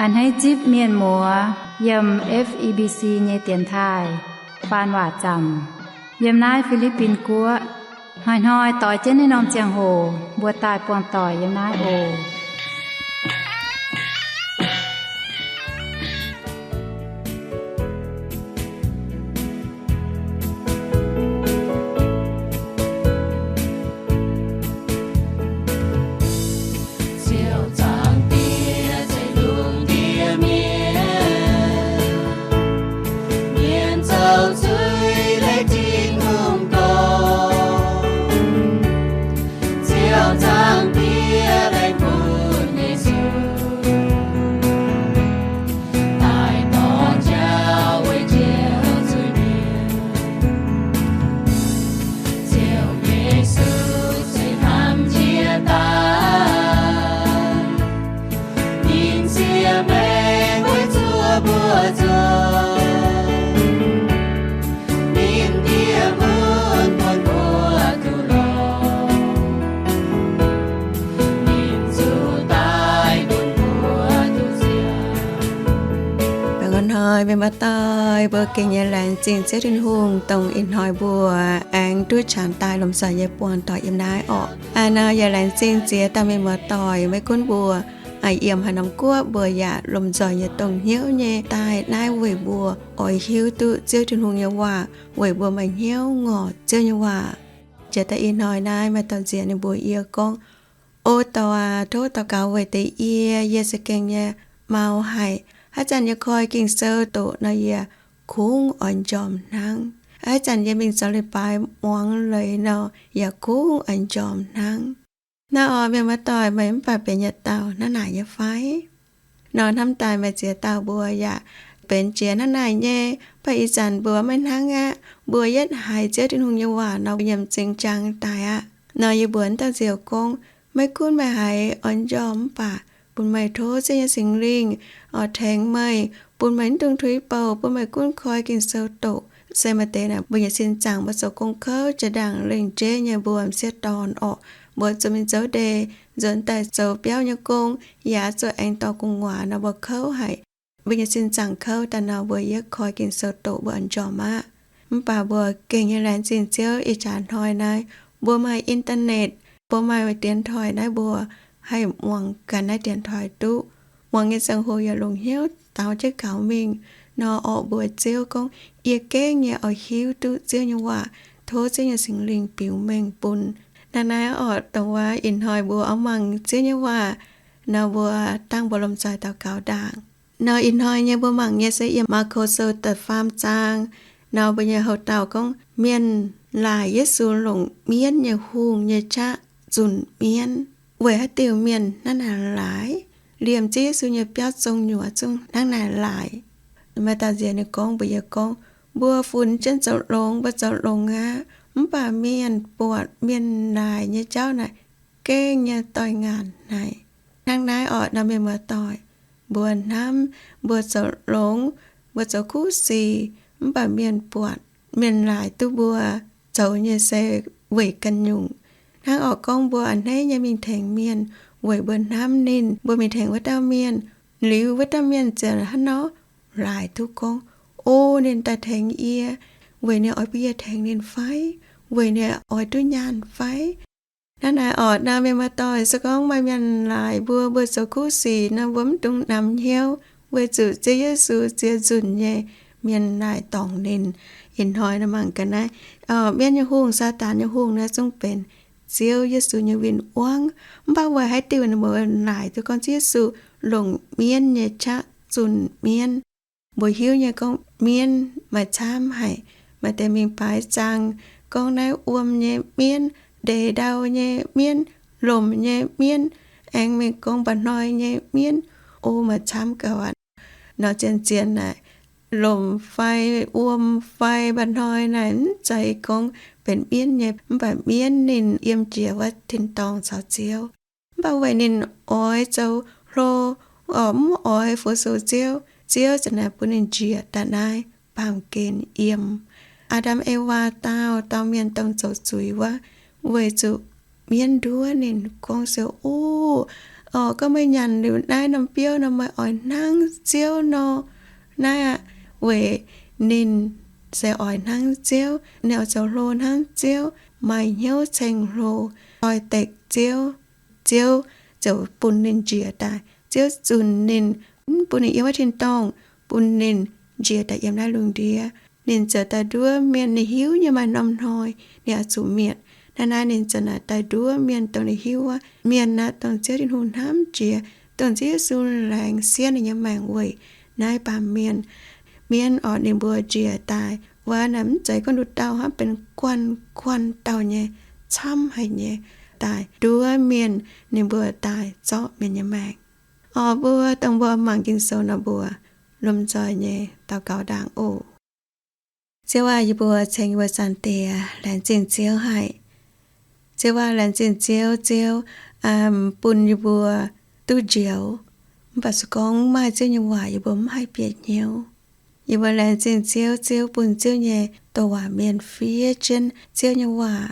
A'hneiv zipv mienh muoz yiem F E B C nyei dienx taaih faan waac zaamc yiem naaiv Fi^li^bin Guoqv. Hnoi-hnoi doix jienv naaiv norm ziangh hoc mbuo daaih buangh doic yiem naaiv oc. Ziouv Zaangc Diex ceix lungh ndiev mienh, mienh zoux zuiz leiz Tin-Hungh dorngx. Ziouv Zaangc Diex leiz bun Yesu daaih dorh jauv weic njoux zuiz mienh. Ziouv Yesu ceix hnamv njiec daaih, ninh ziec maengc weic zuoqc mbuo nzunc. Ninh ndiev mun bun mbuo duqv longx, ninh zuqc daaih bun mbuo duqv nziex. Baengh orn hnoi mienh muoz-doic, mbuo gengh nyei laengz zingh Ziouv Tin-Hungh, dongh ih hnoi mbuo aengx duqv qangx daaih lomh nzoih nyei buangh doic yiem naaiv orqc. Aa, nor yaac laengz zingh ziex dauh mienh muoz-doic, maiv gunv mbuo yiem haaix norm guoqv, mbuo yaac lomh nzoih nyei dongh hnyouv nyei daaih naaiv weic mbuo oix hiuv duqv Ziouv Tin-Hungh nyei waac, weic mbuo maaih hnyouv ngorc Ziouv nyei waac. Jiex daaih ih hnoi naaiv maaih dauh nziex ninh mbuox yie gorngv, O dorc aac, tov daux gaux weic deix yie, yie za'gengh nyei mau haic. Haaix zanc yie koi Ging-Sou doqc nor, yie kungx oix njormh hnangv. Haaix zanc yie mingh zoux leiz-baaix muangx leiz nor, yaac kungx oix njormh hnangv. Naaiv orqc, mienh muoz-doic, meih mv baac benx yietc dauh hnangv naaic nyei fai? Nor hnamv daaih meih ziex dauh mbuo yaac benx jiex hnangv naaic nyei. Mv baac ih zanc mbuo maiv hnangv aqv. Mbuo yietv haiz Ziouv Tin-Hungh nyei waac nor, mbuo nyiemc zingh jangx daaih aqv. Nor yie mbuox dauh nziex gorngv, Maiv gunv meih haiz oix njormh mv baac bun meih tov Ziouv nyei Singx Lingh oix tengx meih, bun meih mv dungx tuix bouh, bun meih gunv koi Ging-Sou doqc, se maaih deix naaic mbuo nyei sin zaangc mbuo zoux gong kouv jiex ndaangc lengc jeiv nyei, mbuo m'sieqv dorn orqc, mbuo zuqc mingh zoux ndeic, nzuonx daaih zoux biauv nyei gong, yaac zuqc aengx dorh gu'nguaaz nor, mbuo kouv haic. Mbuo nyei sin zaangc kouv daaih nor, mbuo yietv koi Ging-Sou doqc mbuo oix njormh aqv. Mv baac mbuo gengh nyei laengz zingh Ziouv, ih jaax hnoi naaiv mbuo maaih internet, mbuo maaih 电台 naaiv, mbuo haih muangx ganh naaiv 电台 duqv. Muangx nyei ziangh hoc yaac longc hnyouv daux jienv gaux mingh nor, orqc mbuox Ziouv gorngv, Yie gengh nyei oix hiuv duqv Ziouv nyei waac. Tov Ziouv nyei Singx Lingh biux mengh bun. Naaiv naaiv orqc, dongh wuov ih hnoi mbuo oix mangc Ziouv nyei waac nor, mbuo dangh mbuo lomh nzoih daux gaux ndaangc. Nor ih hnoi nyei mbuo mangc nyei se yiem Maako Sou da'faam zaang. Nor mbuo nyei houx dauh gorngv, Mienh laaic Yesu longc mienv nyei hungh nyei qaqv zunc mienv. Weic haaix diuc mienh hnangv naaic laaic? Liemh Ziouv Yesu nyei biauv zong nyuoqc zungv hnangv naaic laaic. Maaih dauh nziex ninh gorngv mbuox yie gorngv, Mbuo funx jienv zoux longx, mbuo zoux longx aqv. Mv baac mienh buatc mienh laaic nyei jauv naaic gengh nyei doix-ngaanc haic. Hnangv naaiv orqc, nor mienh muoz-doic, mbuo hnamv mbuo zoux longx, mbuo zoux kuv sic, mv baac mienh buatc mienh laaic duqv mbuo zoux nyei se weic ganh nyungc. Hnangv orqc gorngv mbuo a'hneiv nyei mingh tengx mienh weic mbuo hnamv ninh, mbuo mingh tengx wuov dauh mienh, liuz wuov dauh mienh ziouc hnangv nor laaic duqv gorngv, O, ninh daaih tengx yie, weic ninh oix bun yie tengx ninh fai? Weic ninh oix duqv nyaanh fai? Hnangv naaic orqc, nor mienh muoz-doic, se gorngv maaih mienh laaic mbuo, mbuo zoux kuv sic nor, mbuo mv dungx namx hnyouv, weic zuqc Ziouv Yesu ziex nzunc nyei mienh laaic dorngc ninh. Ih hnoi nor mangc ga'naaiv, mienv nyei hungh, Saadaan nyei hungh naaiv zungv benx Ziouv Yesu nyei win-wangv. Mv baac weic haaix diuc ninh mbuo laaic duqv gorngv Ziouv Yesu longc mienv nyei qaqv zunc mienv? Mbuo hiuv nyei gorngv mienv maaih camv haic. Maaih deix mingh baaix zaang gorngv naaiv wuom nyei mienv, ndeic ndau nyei mienv, lomc nyei mienv, aengx mingh gorngv mba'hnoi nyei mienv. O, maaih camv gauh aqv. Nor zien-zien naaic, lomc fai wuom fai mba'hnoi naaic mv zeiz gorngv benx mienv nyei, mv baac mienv ninh yiem jiex wuov tin-dorngh caux Ziouv. Mv baac weic ninh oix zoux hlo, orqc, mv oix fu-sux Ziouv, Ziouv ziouc naaic bun ninh njiec daaih naaiv baamh gen yiem. Aa^ndam Ewaa dauh dauh mienh dongh zoux zuiz wuov, weic zuqc mienv nduov ninh gorngv se, Uv, Orqc, gorngv meih nyanc liuz naaiv norm biouv nor, meih oix hnangv Ziouv nor, naaiv aqv, weic ninh se oix hnangv Ziouv, ninh oix zoux hlo hnangv Ziouv, maaih hnyouv ceng-hlo, doix-dekc Ziouv. Ziouv ziouc bun ninh njiec daaih. Ziouv zunc ninh, mv bun ninh yiem wuov tin-dorngh, bun ninh njiec daaih yiem naaiv lungh ndiev. Ninh ziouc daaih nduov mienh, ninh hiuv nyei maaih norm hnoi ninh oix zuqc mietc. Naaiv naaiv ninh ziouc naaic daaih nduov mienh dongh ninh hiuv wuov. Mienh aeqv, dongh Ziouv Tin-Hungh hnamv jiex, dongh Ziouv Yesu laengz sienv ninh nyei maengc weic naaiv baamh mienh. Mienh orqc, ninh mbuo njiec daaih wuov naaic mv zeiz gorngv nduqc dauh hnangv, benx guanh guanh dauh nyei, camv haic nyei, daaih nduov mienh, ninh mbuo daaih zorqv mienh nyei maengc. Orqc, mbuo dongh mbuo mangc Ging-Sou nor mbuo lomh nzoih nyei daux gaux ndaangc oc. Ziouv aac, yie mbuo ceng yie mbuo Zaangc Diex, laengz zingh Ziouv haic. Ziouv aac, laengz zingh Ziouv, Ziouv bun yie mbuo duqv njoux. Mv baac se gorngv mv maaih Ziouv nyei waac yie mbuo mv haih bieqc hnyouv. Yie mbuo laengz zingh Ziouv, Ziouv bun Ziouv nyei douc waac mienh fiev jienv Ziouv nyei waac.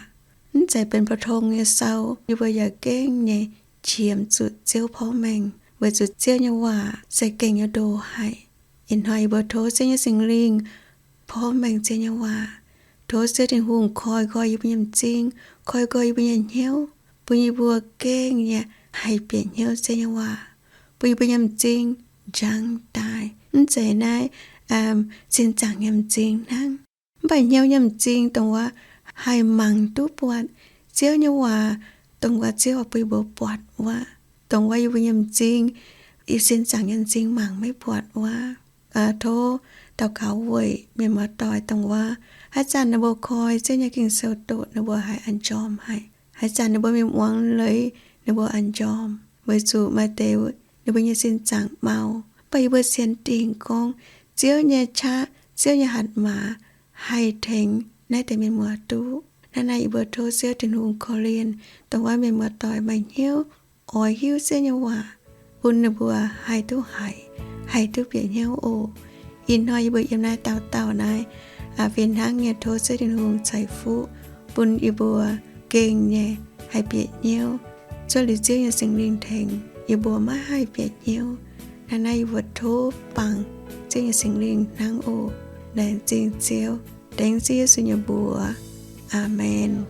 Mv zeiz benx pou-tong nyei sou, yie mbuo yaac gengh nyei qiemx zuqc Ziouv porv mengh, weic zuqc Ziouv nyei waac se gengh nyei ndo haic. Ih hnoi yie mbuo tov Ziouv nyei Singx Lingh porv mengh Ziouv nyei waac. Tov Ziouv Tin-Hungh koi nqoi yie mbuo nyei m'zing, koi nqoi yie mbuo nyei hnyouv, bun yie mbuo gengh nyei haih bieqc hnyouv Ziouv nyei waac, bun yie mbuo nyei m'zing njang daaih. Mv zeiz naaiv sin zaangc nyei m'zing hnangv, mv baac hnyouv nyei m'zing dongh wuov haih mangc duqv buatc Ziouv nyei waac, dongh wuov Ziouv oix bun yie mbuo buatc wuov, dongh wuov yie mbuo nyei m'zing, yie sin zaangc nyei m'zing mangc maiv buatc wuov. Tov daux gaux weic mienh muoz-doic dongh wuov, haaix zanc ninh mbuo koi Ziouv nyei Ging-Sou doqc ninh mbuo haih an njormh haic. Haaix zanc ninh mbuo mingh muangx leiz ninh mbuo an njormh, weic zuqc maaih deix ninh mbuo nyei sin zaangc mau. Mv baac yie mbuo sienx dingc gorngv Ziouv nyei qaqv, Ziouv nyei hatc maaz haih tengx naaiv deix mienh muoz duqv. Naaiv naaiv yie mbuo tov Ziouv Tin-Hungh korv-lienh dongh wuov mienh muoz-doic maaih hnyouv oix hiuv Ziouv nyei waac, bun ninh mbuo haih duqv haiz, haih duqv bieqc hnyouv oc. Ih hnoi yie mbuo yiem naaiv dauh dauh naaiv, fih hnangv nyei tov Ziouv Tin-Hungh ceix fuqv bun yie mbuo gengh nyei haih bieqc hnyouv. Cuotv liuz Ziouv nyei Singx Lingh tengx, yie mbuo maiv haih bieqc hnyouv. Naaiv naaiv yie mbuo tov bangc Ziouv nyei Singx Lingh hnangv oc. Laengz zingh Ziouv, dengv Ziouv Yesu nyei mbuox. Aamen.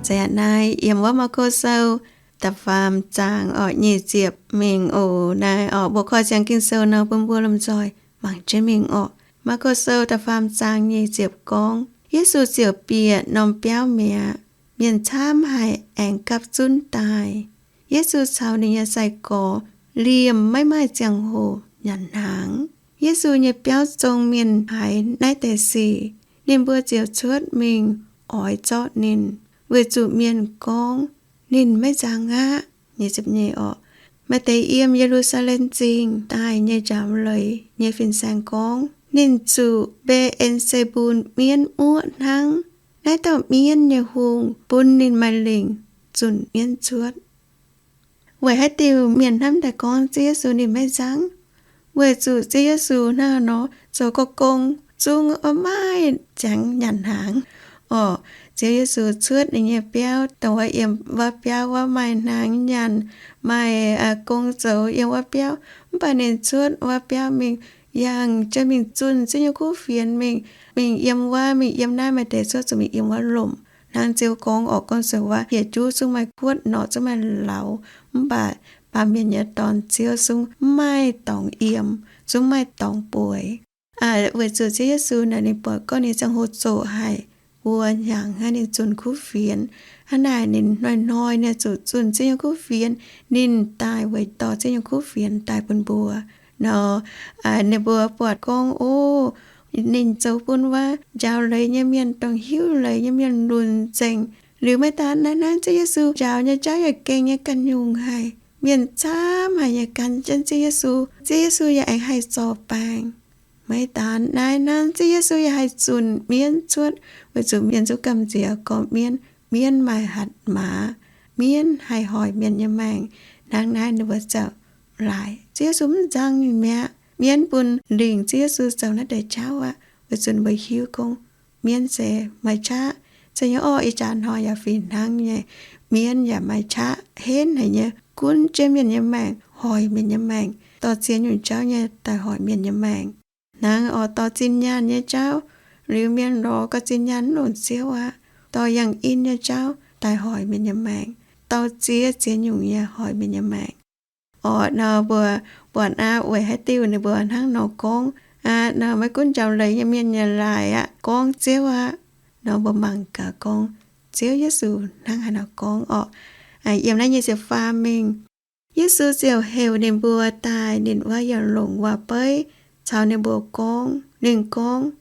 Zeiz aqv, naaiv yiem wuov Maako Sou da'faam zaang orqc, nyic ziepc mingh oc. Naaiv orqc, mbuo koi ziangx Ging-Sou nor bun mbuo lomh nzoih mangc jienv mingh orqc. Maako Sou da'faam zaang nyic ziepc gorngv, Yesu ziouc bieqc norm biauv mi'aqv. Mienh camv haic aengx gapv zunv daaih. Yesu caux ninh nyei sai-gorx liemh maiv maaih ziangh hoc nyanc hnaangx. Yesu nyei biauv zong mienh haiz naaiv deix sic, ninh mbuo ziouc cuotv mingh oix zorqv ninh, weic zuqc mienh gorngv ninh maiv nzang aqv. Maaih deix yiem Ye^lu^saa^lem Zingh daaih nyei njaaux leiz nyei fin-saeng gorngv, ninh zuqc Mbe^en^se^mbun mienv muoqv hnangv. Naaiv dauh mienv nyei hungh bun ninh maaih lingc zunc mienv cuotv. Weic haaix diuc mienh hnamv daaih gorngv Ziouv Yesu ninh maiv nzangv? Weic zuqc Ziouv Yesu hnangv nor zoux gong-gong zungv maiv ziangx nyanc hnaangx. Orqc, Ziouv Yesu cuotv ninh nyei biauv, dongh wuov yiem wuov biauv wuov maaih hnaangx nyanc, maaih gong zoux yiem wuov biauv. Mv baac ninh cuotv wuov biauv mingh, yangh jienv mingh zunh Ziouv nyei kuv fienx mingh, mingh yiem wuov, mingh yiem naaiv. Maaih deix cuotv zuqc mingh yiem wuov lomc. Hnangv Ziouv gorngv orqc, gorngv se wuov hieh juv zungv maaih kuotv, norqc zungv maaih lauz, mv baac Baamh Mienh nyei Dorn Ziouv zungv mv maaih dorngx yiem, zungv mv maaih dorngx bueix. Weic zuqc Ziouv Yesu naaic ninh buatc gorngv ninh ziangh hoc zoqc haic, buo hnyangx hnangv ninh zunh kuv fienx. Hnangv naaic ninh hnoi-hnoi ninh zuqc zunh Ziouv nyei kuv fienx. Ninh daaih weic dorh Ziouv nyei kuv fienx daaih bun mbuo. Nor, ninh mbuo buatc gorngv, o, ninh zoux bun wuov njaaux leiz nyei mienh, dongh hiuv leiz nyei mienh lunc nzengc. Liuz maiv daan naaiv, hnangv Ziouv Yesu njaaux nyei jauv yaac gengh nyei ganh nyungc haic. Mienh camv haic nyei gan jienv Ziouv Yesu. Ziouv Yesu yaac aengx haih zorc baengc. Maiv daan naaiv, hnangv Ziouv Yesu yaac haih zunc mienv cuotv, weic zuqc mienh zungv gamh nziex gormx mienv. Mienv maaih hatc maaz, mienv haih hoic mienh nyei maengc. Hnangv naaiv ninh mbuo ziouc laaic Ziouv Yesu mv nzang mi'aqv. Mienv bun lingc Ziouv Yesu zoux naaiv deix jauv aqv, weic zuqc ninh mbuo hiuv gorngv mienv se maaih qaqv. Zeiz nyei orqc, ih jaax hnoi yaac fih hnangv nyei. Mienv yaac maaih qaqv henv haic nyei, gunv jienv mienh nyei maengc, hoic mienh nyei maengc, dorh ziex nyungc jauv nyei daaih hoic mienh nyei maengc. Hnangv orqc, dorh zinh nyaanh nyei jauv, liuz mienh lorz gauh zinh nyaanh mv longc Ziouv aqv. Dorh yangh in nyei jauv daaih hoic mienh nyei maengc, dorh ziex, ziex nyungc nyei hoic mienh nyei maengc. Orqc, nor mbuo buatc aqv, weic haaix diuc ninh mbuo hnangv nor gorngv aqv? Nor maiv gunv njaaux leiz nyei mienh yaac laaic aqv, gorngv Ziouv aqv. Nor mbuo mangc gaax gorngv Ziouv Yesu hnangv haaix nor gorngv orqc. Yiem naaiv nyei ziepc faam mingh, Yesu ziouc heuc ninh mbuo daaih, ninh wuov yaac longc waac-beiv caux ninh mbuo gorngv. Ninh gorngv,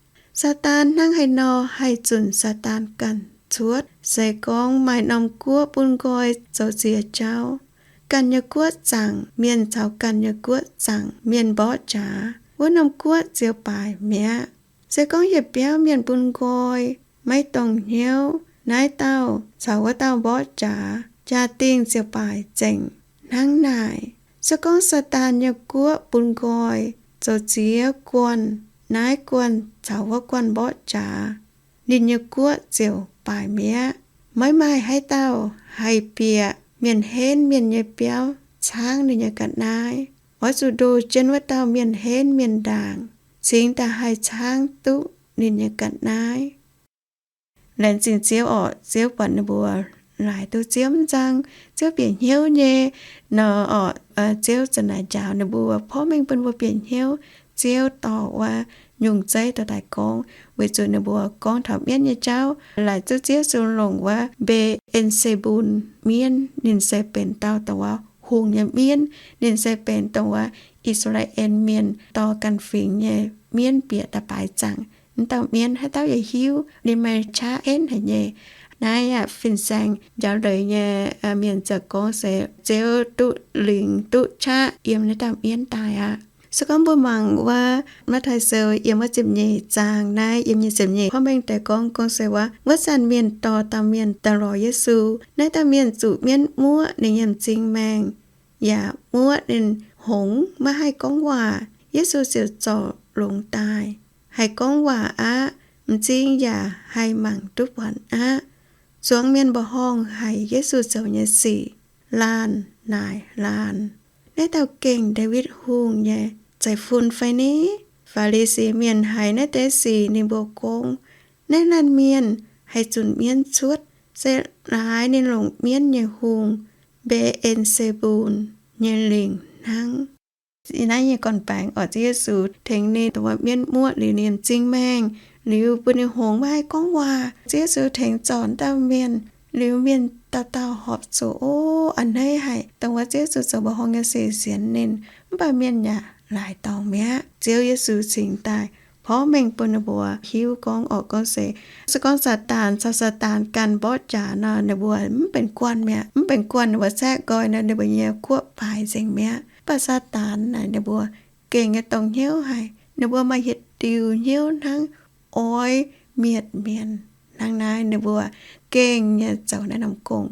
Saadaan hnangv haaix nor haih zunc Saadaan ganh cuotv? Se gorngv maaih norm guoqv bun nqoi zoux ziex jauv, ganh nyei guoqv zaangc mienh caux ganh nyei guoqv zaangc mienh mborqv jaax, wuov norm guoqv ziouc baaic mi'aqv. Se gorngv yietc biauv mienh bun nqoi, maiv dongh hnyouv, naaiv dauh caux wuov dauh mborqv jaax, jaa-dingh ziouc baaic nzengc. Hnangv naaic, se gorngv Saadaan nyei guoqv bun nqoi zoux ziex guanh, naaiv guanh caux wuov guanh mborqv jaax, ninh nyei guoqv ziouc baaic mi'aqv. Maiv maaih haaix dauh haih bieqc mienh henv mienh nyei biauv caangv ninh nyei ga'naaiv. Oix zuqc ndoh jienv wuov dauh mienh henv mienh ndaangc, cingx daaih haih caangv duqv ninh nyei ga'naaiv. Laengz zingh Ziouv orqc, Ziouv buatc ninh mbuo laaic duqv Ziouv mv nzang, Ziouv bieqc hnyouv nyei. Nor orqc, Ziouv za'naaic njaaux ninh mbuo, porv mengh bun mbuo bieqc hnyouv. Ziouv dorh wuov nyungc zeiv dorh daaih gorngv, weic zuqc ninh mbuo gorngv taux mienv nyei jauv, laaic duqv Ziouv Yesu longc wuov Mbe^en^se^mbun mienv. Ninh se benx dauh dongh wuov hungh nyei mienv. Ninh se benx dongh wuov I^saa^laa^en Mienh dorh ganh fingx nyei mienv bieqc daaih baaix zaangc. Mv dauh mienv haaix dauh yaac hiuv ninh maaih qaqv henv haic nyei. Naaiv yaac fin-saeng njaaux leiz nyei mienh ziouc gorngv se Ziouv duqv lingc duqv qaqv yiem naaiv dauh mienv daaih aqv. Se gorngv mbuo mangc wuov Matv^taai Sou yiem wuov ziepc nyeic zaang naaiv, yiem nyic ziepc nyeic porv mengh deix gorngv, gorngv se wuov, wuov zanc mienh dorh dauh mienh daaih lorz Yesu. Naaiv dauh mienh zuqc mienv muoqv ninh nyei m'zing maengh, yaac muoqv ninh hngongx, maiv haih gorngv waac. Yesu ziouc zorc longx daaih, haih gorngv waac aqv, m'zing yaac haih mangc duqv buatc aqv. Zuangx mienh mba'horngh haic Yesu zoux nyei sic, laanh naaic laanh, Naaiv dauh gengh Ndaawitv Hungh nyei zeiv-fun fai ni? Faa^li^si Mienh haiz naaiv deix sic ninh mbuo gorngv, Naaiv laanh mienh haih zunc mienv cuotv se laaix ninh longc mienv nyei hungh, Mbe^en^se^mbun, nyei lingc hnangv. Naaiv nyei gorn-baengx orqc, Ziouv Yesu tengx ninh dongh wuov mienv muoqv liuz ninh m'zing maengh, liuz bun ninh hngongx maiv haih gorngv waac. Ziouv Yesu tengx zorc dauh mienh, liuz mienh dauh dauh horpc zuqc, o, a'hneiv haic dongh wuov Ziouv Yesu zoux mba'horngh nyei sic sienx ninh. Mv baac mienh yaac laaix dorngx mi'aqv. Ziouv Yesu cingx daaih porv mengh bun ninh mbuo hiuv gorngv orqc, gorngv se, se gorngv Saadaan caux Saadaan ganh mborqv jaax nor, ninh mbuo mv benx guanh mi'aqv. Mv benx guanh, ninh mbuo caeqv nqoi nor, ninh mbuo nyei guoqv baaic nzengc mi'aqv. Mv baac Saadaan naaic ninh mbuo gengh nyei dongh hnyouv haic. Ninh mbuo maaih yietc diuh hnyouv hnangv, oix mietc mienh. Hnangv naaiv ninh mbuo gengh nyei zoux naaiv norm gong.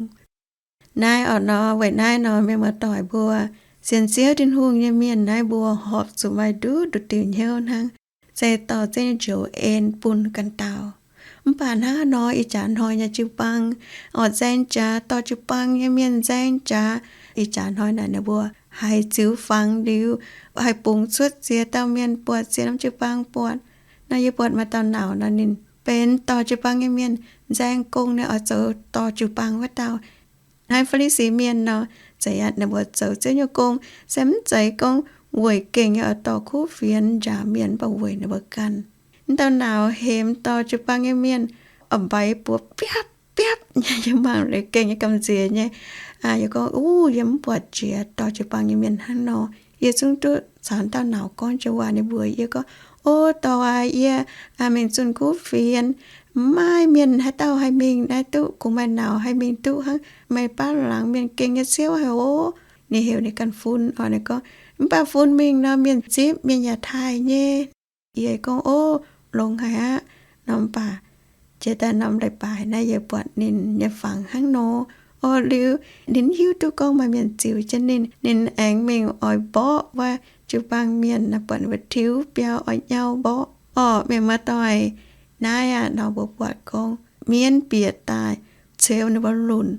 Naaiv orqc nor, weic naaiv nor, mienh muoz-doic mbuo, sienx Ziouv Tin-Hungh nyei mienh naaiv mbuo horpc zuqc maaih nduqc nduqc diuh hnyouv hnangv, se dorh Ziouv nyei njoux en bun ganh dauh. Mv baac hnangv haaix nor ih jaax hnoi nyei jiu-baang orqc nzaeng jaax, dorh jiu-baang nyei mienh nzaeng jaax. Ih jaax hnoi naaic ninh mbuo haih ziux fangx liuz, haih bungx cuotv ziex dauh mienh buatc, ziex norm jiu-baang buatc. Nor yie buatc maaih dauh nauc nor, ninh benx dorh jiu-baang nyei mienh nzaeng gong nyei, oix zoux dorh jiu-baang wuov dauh. Naaiv Faa^li^si Mienh nor, zeiz aqv, ninh mbuo zoux Ziouv nyei gong se mv zeiz gorngv weic gengh nyei oix dorh kuv fienx njaaux mienh, mv baac weic ninh mbuo ganh. Mv dauh nauc hemx dorh jiu-baang nyei mienh, oix mbaix buoz biapv biapv nyei, yie mangc liuz gengh nyei gamh nziex nyei. Yie gorngv, Uv, yie mv buatc jiex dorh jiu-baang nyei mienh hnangv nor. Yie zungv duqv caux dauh nauc gorngv joux waac, ninh mbuox yie gorngv, O dorh aac, yie mingh zunh kuv fienx, mv maaih mienh haaix dauh haih mingh naaiv duqv, kungx maaih nauc haih mingh duqv hnangv. Meih baav laangz mienh gengh nyei ciouv haic oc. Ninh heuc ninh ganh fun oc. Ninh gorngv, Mv baac fun mingh nor, mienh zipv, mienh yaac taaih nyei. yie gorngv, Ov, longx haic aqv. Nor mv baac jiex daaih norm leiz-baaix naaiv yie buatc ninh nyei fangx hnangv nor. Orv, liuz ninh hiuv duqv gorngv maaih mienh ziux jienv ninh, ninh aengx mingh oix mborqv wuov jiu-baang mienh naaiv, buatc ninh mbuo tiux biauv oix nyau mborqv. Orv, mienh muoz-doic, naaiv aqv nor mbuo buatc gorngv mienv bieqc daaih ceux ninh mbuo lunc.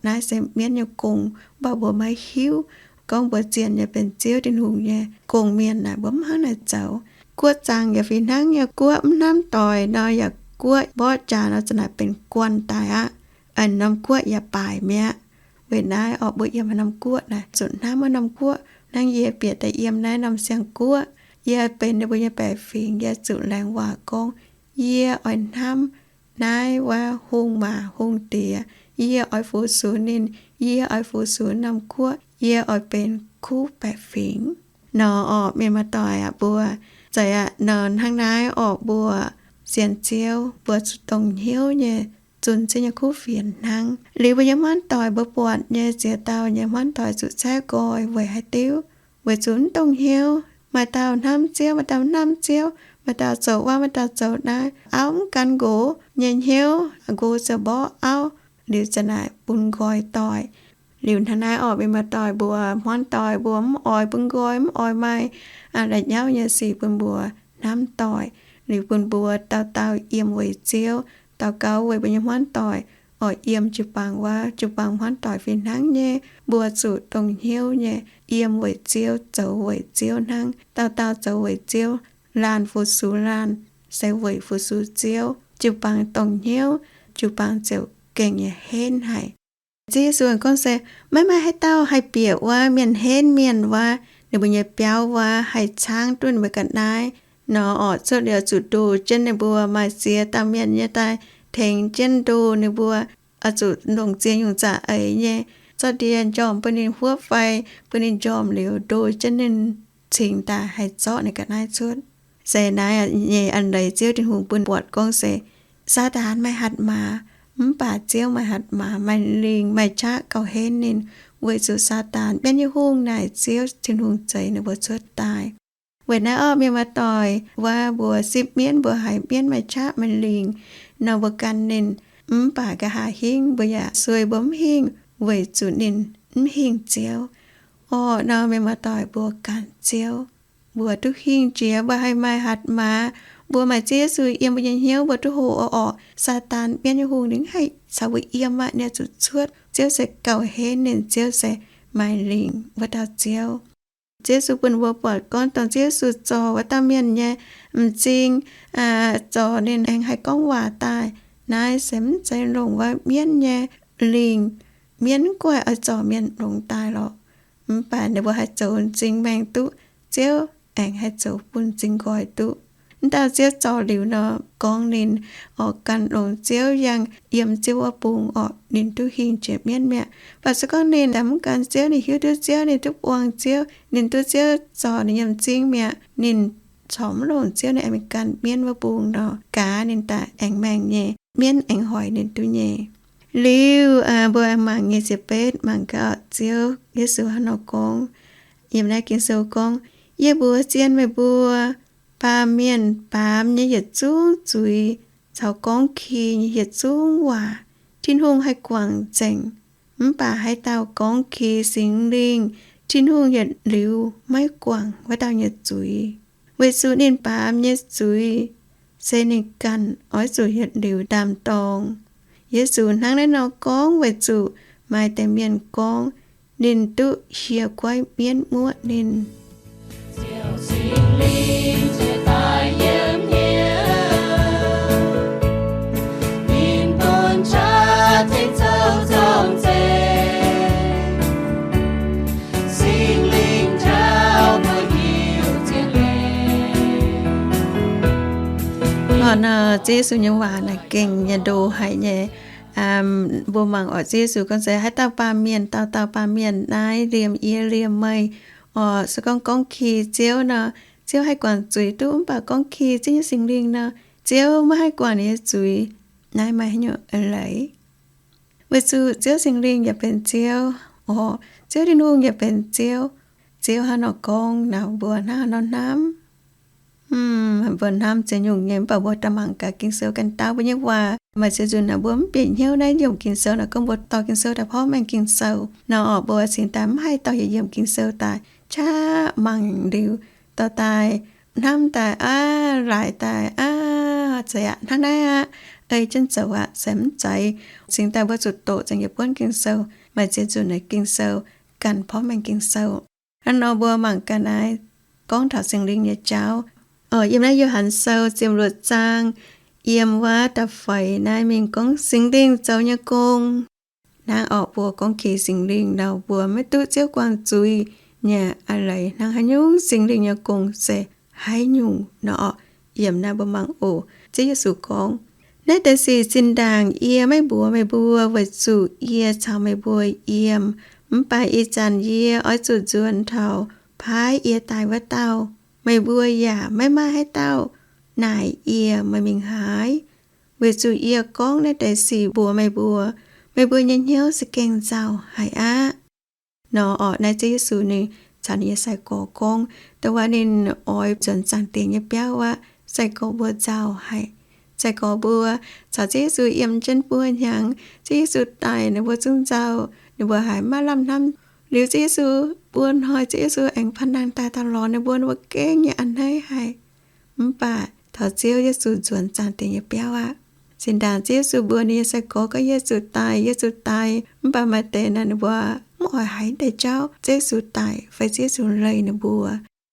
Naaiv se mienv nyei gong, mv baac mbuo maiv hiuv gorngv mbuo zienh nyei benx Ziouv Tin-Hungh nyei gong-mienh naaic, mbuo mv hnangv naaic zoux. Guoqv zaangc yaac fih hnangv nyei, guoqv mv hnamv doic nor yaac guoqv mborqv jaax nor za'naaic benx guanh daaih aqv. Aengx norm guoqv yaac baaic mi'aqv. Weic naaiv orv, mbuo yiem haaix norm guoqv naaic zuqc hnamv wuov norm guoqv. Hnangv yie bieqc daaih yiem naaiv norm siang-guoqv, yie benx ninh mbuo nyei baeqc fingx, yie zuqc laengz waac gorngv, yie oix hnamv naaiv wuov hungh maac hungh diex, yie oix fu-sux ninh, yie oix fu-sux norm guoqv, yie oix benx kuv baeqc fingx. Nor orv, mienh muoz-doic aac, mbuo zeiz aqv nor hnangv naaiv orv, mbuo sienx Ziouv mbuo zuqc dongh hnyouv nyei zunh Ziouv nyei kuv fienx hnangv. Liuz mbuo nyei hmuangv doic, mbuo buatc nyei ziex dauh nyei hmuangv doic zuqc caeqv nqoi weic haaix diuc? Weic zuqc mv dongh hnyouv. Maaih dauh hnamv Ziouv, maaih dauh mv hnamv Ziouv, maaih dauh zoux wuov, maaih dauh zoux naaiv, auv mv gan nqox nyei hnyouv, nqox ziouc mborqv auv, liuz za'naaic bun nqoi doic. Liuz hnangv naaiv orv, mienh muoz-doic, mbuo hmuangv doic mbuo mv oix bun nqoi, mv oix maaih la'nyauv nyei sic bun mbuo hnamv doic. Liuz bun mbuo dauh dauh yiem weic Ziouv, daux gaux weic mbuo nyei hmuangv doic oix yiem jiu-baang wuov, jiu-baang hmuangv doic fih hnangv nyei. Mbuo zuqc dongh hnyouv nyei yiem weic Ziouv, zoux weic Ziouv hnangv. Dauh dauh zoux weic Ziouv, laanh fu-sux laanh se weic fu-sux Ziouv. Jiu-baang dongh hnyouv, jiu-baang ziouc gengh nyei henv haic. Ziouv Yesu gorngv se, maiv maaih haaix dauh haih bieqc wuov mienh henv mienh wuov, ninh mbuo nyei biauv wuov, haih caangv duqv ninh mbuo ga'naaiv. Nor orv, cuotv liuz zuqc ndoh jienv ninh mbuo, maaih ziex dauh mienh nyei daaih tengx jienv ndoh ninh mbuo, oix zuqc longc ziex nyungc za'eix nyei, zorqv ndie njormh bun ninh huopv fai bun ninh njormh liuz ndoh jienv ninh cingx daaih haih zorqv ninh ga'naaiv cuotv. Se naaiv nyei a'leiz Ziouv Tin-Hungh bun buatc gorngv se, Saadaan maaih hatc maaz, mv baac Ziouv maaih hatc maaz, maaih lingh maaih qaqv gauh henv ninh, weic zuqc Saadaan, mienv nyei hungh naaic, Ziouv Tin-Hungh zeix ninh mbuo cuotv daaih. Weic naaiv orv, mienh muoz-doic, wuov mbuo sipv mienv, mbuo haiz mienv maaih qaqv maaih lingh nor, mbuo gan ninh, mv baac nqa'haav hingv mbuo yaac sueih mbuo mv hingh, weic zuqc ninh mv hingh Ziouv. Orv, nor mienh muoz-doic, mbuo ganh Ziouv, mbuo duqv hingh jiex, mbuo haih maaih hatc maaz, mbuo maaih Ziouv Yesu yiem mbuo nyei hnyouv, mbuo duqv hoqc orqc. Saadaan, mienv nyei hungh, ninh haih caux mbuo yiem aqv, ninh zuqc cuotv. Ziouv se gauh henv ninh, Ziouv se maaih lingh wuov dauh Ziouv. Ziouv Yesu bun mbuo buatc gorngv dongh Ziouv Yesu zorc wuov dauh mienh nyei m'zing, zorc ninh aengx haih gorngv waac daaih. Naaiv se mv zeiz longc wuov mienv nyei lingh. Mienv mv guaih oix zorc mienh longx daaih lorqc. Mv baac ninh mbuo haih zoux m'zing maengh duqv, Ziouv aengx haih zoux bun m'zing nqoi duqv. Mv dauh Ziouv zorc liuz nor, gorngv ninh oix gan longx Ziouv yangh yiem Ziouv wuov bung orqc, ninh duqv hingh jiex mienv mi'aqv. Mv baac se gorngv ninh mv gan Ziouv, ninh hiuv duqv Ziouv, ninh duqv buangh Ziouv, ninh duqv Ziouv zorc ninh nyei m'zing mi'aqv, ninh corc mv longc Ziouv, ninh aengx mingh gan mienv wuov bung nor, gaax ninh daaih aengx maengh nyei, mienv aengx hoic ninh duqv nyei. Liuz mbuo mangc nyei ziepc betv, mangc gaax Ziouv Yesu hnangv nor gorngv. Yiem naaiv Ging-Sou gorngv, Yie mbuox zien meih mbuo, baamh mienh baamz nyei yietc zungv zuiz caux gorngv ki nyei yietc zungv waac, Tin-Hungh haih guangc nzengc. Mv baac haaix dauh gorngv ki Singx Lingh, Tin-Hungh yietc liuz maiv guangc wuov dauh nyei zuiz, weic zuqc ninh baamz nyei zuiz se ninh ganh oix zuqc yietc liuz ndaam-dorng. Yesu hnangv naaiv nor gorngv weic zuqc maaih deix mienh gorngv ninh duqv hieh guaiv mienv muoqv ninh. Nor, Ziouv Yesu nyei waac naaic gengh nyei ndo haic nyei. Mbuo mangc oc, Ziouv Yesu gorngv se haaix dauh baamh mienh, dauh dauh baamh mienh naaiv liemh yie liemh meih. Oc, se gorngv gorngv ki Ziouv nor, Ziouv haih guangc zuiz duqv, mv baac gorngv ki Ziouv nyei Singx Lingh nor, Ziouv maiv haih guangc ninh nyei zuiz. Naaiv maaih haaix nyungc eix leiz? Weic zuqc Ziouv Singx Lingh yaac benx Ziouv, oc, Ziouv Tin-Hungh yaac benx Ziouv. Ziouv hnangv nor gorngv naaic, mbuo hnangv haaix nor hnamv? Mbuo hnamv ziex nyungc nyei, mv baac mbuo daaih mangc gaax Ging-Sou ganh dau mbuo nyei waac. Maaih ziex nzunc naaic mbuo mv bieqc hnyouv naaiv yiemc Ging-Sou naaic gorngv mbuo dorh Ging-Sou daaih porv mengh Ging-Sou nor orqc, mbuo cingx daaih mv haih dorh yietc yiemc Ging-Sou daaih qaqv mangc liuz, dorh daaih hnamv daaih aqv, laaix daaih aqv, zeiz aqv, hnangv naaiv aqv, ei jienv zoux aqv, se mv zeiz. Cingx daaih mbuo zuqc doqc zengc yietc buonv Ging-Sou. Maaih ziex nzunc naaic Ging-Sou ganh porv mengh Ging-Sou. Hnangv nor mbuo mangc gaax naaiv gorngv taux Singx Lingh nyei jauv. Yiem naaiv Yo^han Sou ziepc luoqc zaang yiem wuov da'feix naaiv mingh gorngv Singx Lingh zoux nyei gong. Hnangv orqc, mbuo gorngv ki Singx Lingh nor, mbuo maiv duqv Ziouv guangc zuiz nyei a'leiz hnangv haaix nyungc. Singx Lingh nyei gong se haaix nyungc nor orqc? Yiem naaiv mbuo mangc oc. Ziouv Yesu gorngv, Naaiv deix sic zinh ndaangc yie maiv mbuox meih mbuo weic zuqc yie caux meih mbuo yiem. Mv baac ih zanc yie oix zuqc nzuonx taux paaiv yie daaih wuov dauh. Meih mbuo yaac maiv maaih haaix dauh naaic yie, Meih mingh haaix? Weic zuqc yie gorngv naaiv deix sic mbuox meih mbuo, meih mbuo nyei hnyouv za'gengh nzauh haic aqv. Nor orqc, naaiv Ziouv Yesu ninh caux ninh nyei sai-gorx gorngv, dongh wuov ninh oix nzuonx zaangc diex nyei biauv aqv. Sai-gorx mbuo nzauh haic. Sai-gorx mbuo caux Ziouv Yesu yiem jienv buo hnyangx, Ziouv Yesu daic ninh mbuo zungv nzauh, ninh mbuo haiz maiv lamh hnamv. Liuz Ziouv Yesu, mbuo hnoi Ziouv Yesu aengx panh nangh daaih daaih lorz ninh mbuo, ninh mbuo gengh nyei a'hneiv haic. Mv baac taux Ziouv Yesu nzuonx zaangc diex nyei biauv aqv, zinh ndaangc Ziouv Yesu mbuox ninh nyei sai-gorx gorngv, Yie zuqc daic, yie zuqc daic. Mv baac maaih deix naaic ninh mbuo mv oix haiz deix jauv Ziouv Yesu daic fai Ziouv Yesu leih ninh mbuo.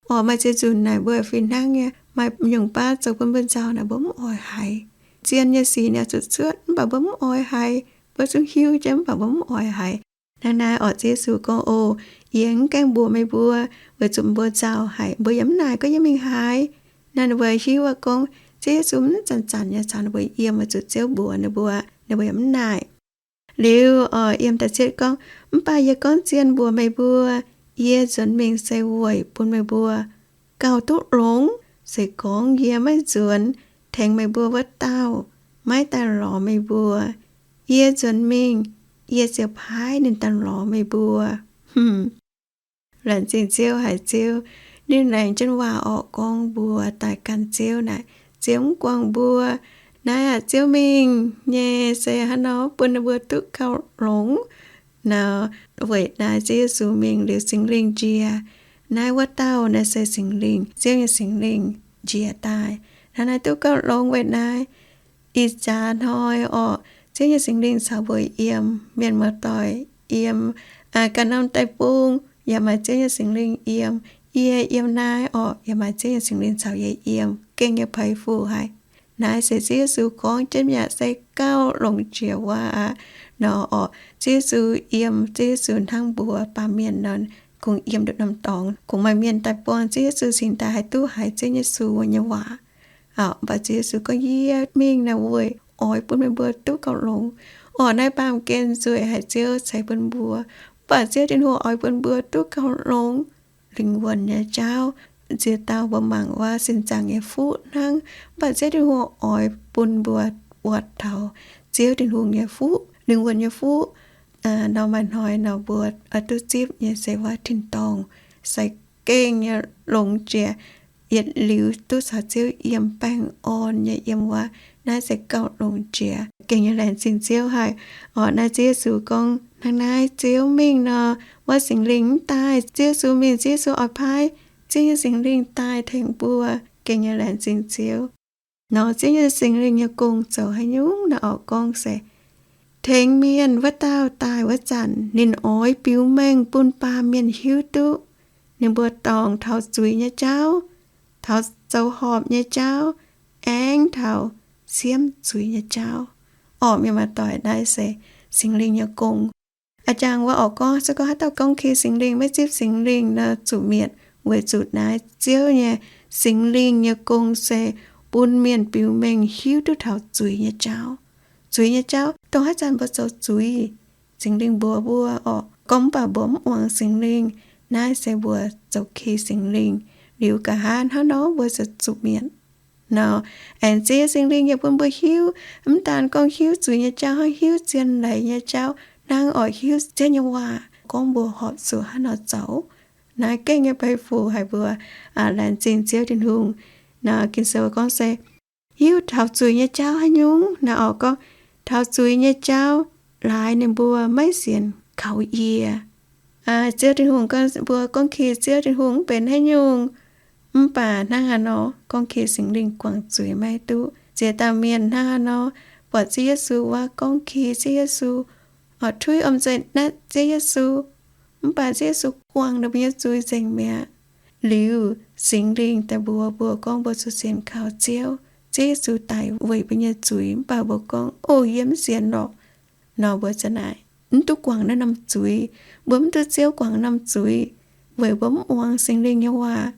Orqc, maaih ziex nzunc naaic mbuo fih hnangv nyei, maaih nyungc baav zoux bun mbuo nzauh naaic mbuo mv oix haiz. Zien nyei sic ninh oix zuqc cuotv, mv baac mbuo mv oix haiz. Mbuo zungv hiuv jienv, mv baac mbuo mv oix haiz. Hnangv naaiv orqc, Ziouv Yesu gorngv, Ov, yie mv gaengh mbuox meih mbuo, weic zuqc mbuo nzauh haic. Mbuo yaac mv naaic gorngv yie mingh haaix. Naaiv ninh mbuo hiuv aqv gorngv Ziouv Yesu mv zanc-zanc nyei caux ninh mbuo yiem, weic zuqc Ziouv mbuox ninh mbuo, ninh mbuo yaac mv naaic. Liuz orqc, yiem da'cietv gorngv, Mv baac yie gorngv zien mbuox meih mbuo, yie nzuonx mingh se weic bun meih mbuo gauh duqv longx. Se gorngv yie maiv nzuonx, tengx meih mbuo wuov dauh maiv daaih lorz meih mbuo. Yie nzuonx mingh, yie ziouc paaiv ninh daaih lorz meih mbuo. Laengz zingh Ziouv haic, Ziouv ninh laengz jienv waac orqc gorngv mbuo daaih gan Ziouv naaic, Ziouv mv guangc mbuo. Naaiv aqv, Ziouv mingh nyei se hnangv nor bun ninh mbuo duqv gauh longx. Nor weic naaiv Ziouv Yesu mingh liuz Singx Lingh njiec. Naaiv wuov dauh naaiv se Singx Lingh, Ziouv nyei Singx Lingh njiec daaih. Hnangv naaiv duqv gauh longx weic naaiv ih jaax hnoi orqc, Ziouv nyei Singx Lingh caux mbuo yiem, mienh muoz-doic yiem, ganh norm deic-bung yaac maaih Ziouv nyei Singx Lingh yiem. Yie yiem naaiv orqc, yaac maaih Ziouv nyei Singx Lingh caux yie yiem, gengh nyei peix fuc haic. Naaiv se Ziouv Yesu gorngv jienv yaac se gauh longx jiex waac aqv. Nor orqc, Ziouv Yesu yiem, Ziouv Yesu hnangv mbuo baamh mienh nor, kungx yiem nduqc norm dorngx. Kungx maaih mienh daaih buangh Ziouv Yesu cingx daaih haih duqv haiz Ziouv Yesu nyei waac. Mv baac Ziouv Yesu gorngv, Yie mingh naaic weic oix bun meih mbuo duqv gauh longx. Orqc, naaiv baamh gen nzueic haic, Ziouv ceix bun mbuo. Mv baac Ziouv Tin-Hungh oix bun mbuo duqv gauh longx, lingh wuonh nyei jauv. Nziex dauh mbuo mangc wuov sin zaangc nyei fuqv hnangv. Mv baac Ziouv Tin-Hungh oix bun mbuo buatc taux Ziouv Tin-Hungh nyei fuqv, lingh wuonh nyei fuqv. Nor maaih hnoi nor mbuo oix duqv zipv nyei se wuov tin-dorngh, se gengh nyei longx jiex. Yietc liuz duqv caux Ziouv yiem, baengh orn nyei yiem wuov, naaiv se gauh longx jiex, gengh nyei laengz zingh Ziouv haic. Orqc, naaiv Ziouv Yesu gorngv hnangv naaiv, Ziouv mingh nor, wuov Singx Lingh mv daaih. Ziouv Yesu mingh, Ziouv Yesu oix paaiv Ziouv nyei Singx Lingh daaih tengx mbuo, gengh nyei laengz zingh Ziouv. Nor Ziouv nyei Singx Lingh nyei gong zoux haaix nyungc? Naaiv orqc gorngv se tengx mienh wuov dauh daaih wuov zanc, ninh oix biux mengh bun baamh mienh hiuv duqv ninh mbuo dorngc taux zuiz nyei jauv, taux zoux horpc nyei jauv, aengx taux siemv zuiz nyei jauv. Orqc, mienh muoz-doic, naaiv se Singx Lingh nyei gong. A'jangc wuov orqc gorngv, se gorngv haaix dauh gorngv ki Singx Lingh, maiv zipv Singx Lingh nor, zuqc mietc, weic zuqc naaiv Ziouv nyei Singx Lingh nyei gong se bun mienh biux mengh hiuv duqv taux zuiz nyei jauv. Zuiz nyei jauv, dongh haaix zanc mbuo zoux zuiz, Singx Lingh mbuox mbuo orqc, gorngv mv baac mbuo mv muangx Singx Lingh, naaiv se mbuo zoux ki Singx Lingh. Liuz nqa'haav hnangv nor mbuo zuqc mietc. Nor, aengx Ziouv Singx Lingh yaac bun mbuo hiuv, mv daan gorngv hiuv zuiz nyei jauv, hnangv hiuv zien leiz nyei jauv, hnangv orqc hiuv Ziouv nyei waac gorngv mbuo horpc zuqc hnangv nor zoux. Naaiv gengh nyei peix fuc haic mbuo. Laengz zingh Ziouv Tin-Hungh. Naaiv Ging-Sou gorngv se hiuv taux zuiz nyei jauv haaix nyungc? Naaiv oix gorngv taux zuiz nyei jauv laaix ninh mbuo maiv sienx kaux yie. Ziouv Tin-Hungh gorngv mbuo gorngv ki Ziouv Tin-Hungh mv benx haaix nyungc. Mv baac hnangv haaix nor gorngv ki Singx Lingh guangc zuiz maiv duqv. Ziex dauh mienh hnangv haaix nor buatc Ziouv Yesu wuov gorngv ki Ziouv Yesu, oix tuiv om nzengc naaiv Ziouv Yesu. Mv baac Ziouv Yesu guangc ninh mbuo nyei zuiz nzengc mi'aqv. Liuz Singx Lingh daaih mbuox mbuo gorngv mbuo zuqc sienx kaux Ziouv. Ziouv Yesu daic weic mbuo nyei zuiz, mv baac mbuo gorngv, O, yie mv sienx lorqc. Nor mbuo za'naaic mv duqv guangc naaiv norm zuiz. Mbuo mv duqv Ziouv guangc norm zuiz, weic mbuo mv muangx Singx Lingh nyei waac,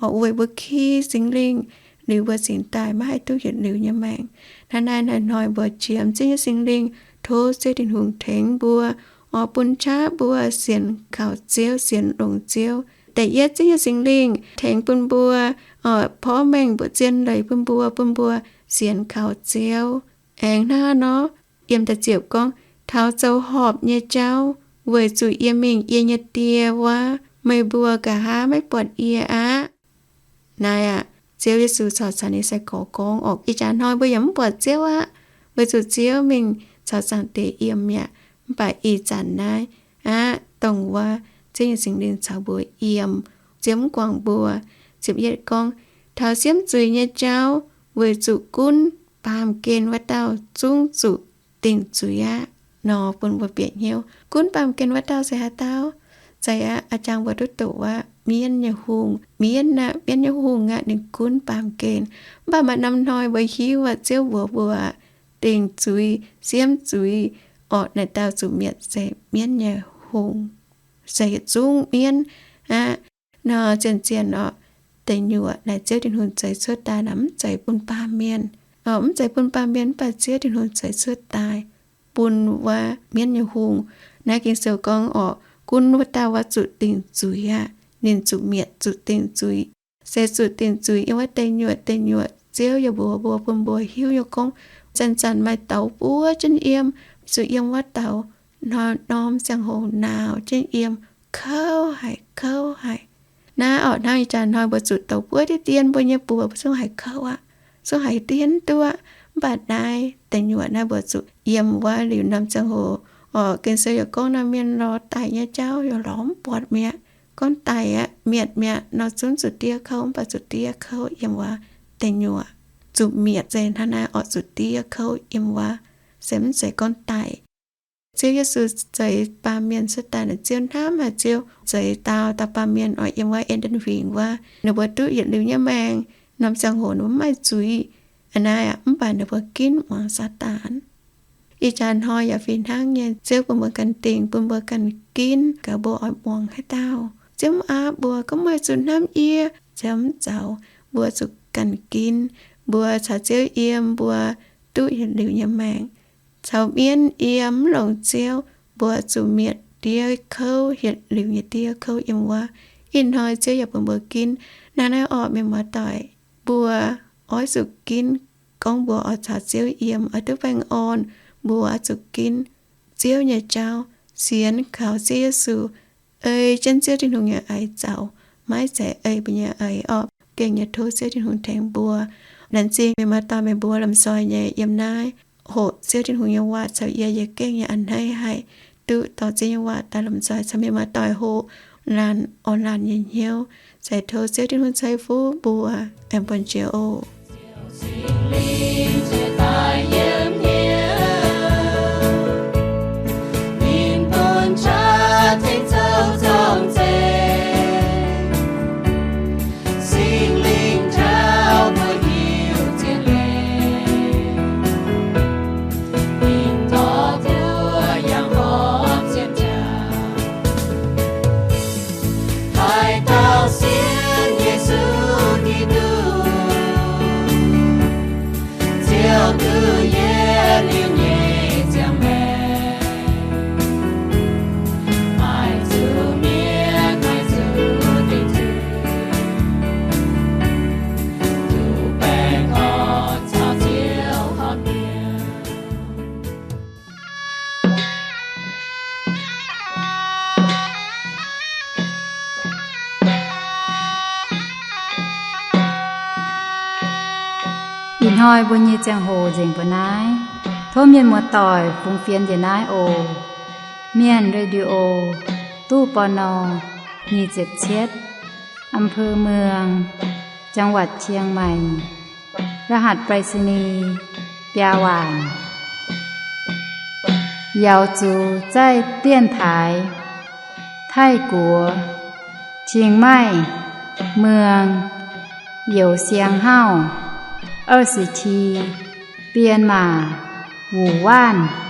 oc, weic mbuo ki Singx Lingh, liuz mbuo cingx daaih maiv haih duqv yietc liuz nyei maengc. Hnangv naaiv hnoi-hnoi mbuo qiemx Ziouv nyei Singx Lingh, tov Ziouv Tin-Hungh tengx mbuo, oc, bun qaqv mbuo sienx kaux Ziouv, sienx longx Ziouv. Da'yietv, Ziouv nyei Singx Lingh tengx bun mbuo, oc, porv mengh mbuoqc zien leiz bun mbuo, bun mbuo sienx kaux Ziouv. Aengx hnangv nor, yiem da'ziepc gorngv, taux zoux horpc nyei jauv, weic zuqc yie mingh yie nyei Die wuov, meih mbuo nqa'haav maiv buatc yie aqv. Naaiv aqv, Ziouv Yesu caux caux ninh sai-gorx gorngv, oc, ih jaax hnoi mbuo yaac mv buatc Ziouv aqv, weic zuqc Ziouv mingh caux Zaangc Diex yiem mi'aqv. Mv baac ih zanc naaiv aqv, dongh wuov Ziouv nyei Singx Lingh caux mbuo yiem, Ziouv mv guangc mbuo. Ziepc yietv gorngv, taux siemv zuiz nyei jauv, weic zuqc gunv baamh gen wuov dauh zungv zuqc dingc zuiz aqv. Nor bun mbuo bieqc hnyouv, gunv baamh gen wuov dauh se haaix dauh? Zeiz aqv, a'jang mbuo duqv doqc aqv, mienv nyei hungh. Mienv aqv, mienv nyei hungh aqv, ninh gunv baamh gen. Mv baac maaih norm hnoi mbuo hiuv aqv, Ziouv mbuox mbuo, dingc zuiz, siemv zuiz, orqc, naaic dauh zuqc mietc se mienv nyei hungh, se yietc zungv mienv aqv. Nor zien-zien orqc, deic nyuoqc naaic Ziouv Tin-Hungh zeix cuotv daaih naaic mv zeiz bun baamh mienh, orqc, mv zeiz bun baamh mienh, mv baac Ziouv Tin-Hungh zeix cuotv daaih bun wuov mienv nyei hungh. Naaiv Ging-Sou gorngv orqc, gunv wuov dauh wuov zuqc dingc zuiz aqv. Ninh zuqc mietc, zuqc dingc zuiz. Se zuqc dingc zuiz yiem wuov deic nyuoqc. Deic nyuoqc Ziouv yaac mbuox mbuo, bun mbuo hiuv nyei gorngv, zanc-zanc maaih douz buov jienv yiem, zuqc yiem wuov douz norm-norm ziangh hoc nauz jienv yiem, kouv haic, kouv haic. Naaiv orqc, hnangv ih jaax hnoi mbuo zuqc douz buov deix dien, mbuo nyei buoz zungv haiz kouv aqv, zungv haiz dien duqv aqv. Mv baac naaiv deic nyuoqc naaiv mbuo zuqc yiem wuov liuz norm ziangh hoc, orqc, Ging-Sou yaac gorngv norm mienh lorz daic nyei jauv yaac lorz mv buatc mi'aqv. Gorngv daic aqv, mietc mi'aqv nor, zungv zuqc diev kouv, mv baac zuqc diev kouv yiem wuov deic nyuoqc. Zuqc mietc se hnangv naaiv orqc, zuqc diev kouv yiem wuov, se mv zeiz gorngv daic. Ziouv Yesu zeix baamh mienh cuotv daaih naaic, Ziouv hnamv haic, Ziouv zeix daauh dauh baamh mienh oix yiem wuov Eden huingx wuov, ninh mbuo duqv yietc liuz nyei maengc, norm ziangh hoc ninh mbuo mv maaih zuiz. Aa naaiv aqv, mv baac ninh mbuo ginv muangx Saadaan. Ih jaax hnoi yaac fih hnangv nyei, Ziouv bun mbuo ganh dingc, bun mbuo ganh ginv, gaax mbuo oix muangx haaix dauh. Ziouv mv aapv mbuo gorngv, Meih zuqc hnamv yie, Ziouv mv zaux. Mbuo zuqc ganh ginv. Mbuo caux Ziouv yiem, mbuo duqv yietc liuz nyei maengc. Caux mienv yiem mv longc Ziouv, mbuo zuqc mietc diev kouv, yietc liuz nyei diev kouv yiem wuov. Ih hnoi Ziouv yaac bun mbuo ginv. Hnangv naaiv orqc, mienh muoz-doic, mbuo oix zuqc ginv. Gorngv mbuo oix caux Ziouv yiem, oix duqv baengh orn, mbuo oix zuqc ginv Ziouv nyei jauv, sienx kaux Ziouv Yesu, ei jienv Ziouv Tin-Hungh nyei aiz zaux, maiv zeiz ei mbuo nyei aiz orqc. Gengh nyei tov Ziouv Tin-Hungh tengx mbuo. Laengz zingh mienh muoz-doic meih mbuo lomh nzoih nyei yiem naaiv hoqc Ziouv Tin-Hungh nyei waac caux yie, yie gengh nyei a'hneiv haic, duqv dorh Ziouv nyei waac daaih lomh nzoih caux mienh muoz-doic hoqc laanh orn laanh nyei hnyouv. Se tov Ziouv Tin-Hungh ceix fuqv mbuo. Aengx buonv jiex oc. Haaix dauh sienx Yesu Giduc, Ziouv Hnoi mbuo nyei ziangh hoc nzengc mbuo naaiv. Tov mienh muoz-doic fungx fienx njiec naaiv oc. Mienh Radio, ตู้ ปณ. nyic ziepc cietv, อำเภอเมือง จังหวัดเชียงใหม่ รหัสไปรษณีย์ biaa waanc. Yaux zuqc zaih dienv taaix Taiv-Guoqv, Chiang Mai, Muang, Youz Siang Hauv, 二十七, Bienh Maac, Wuc Waanv.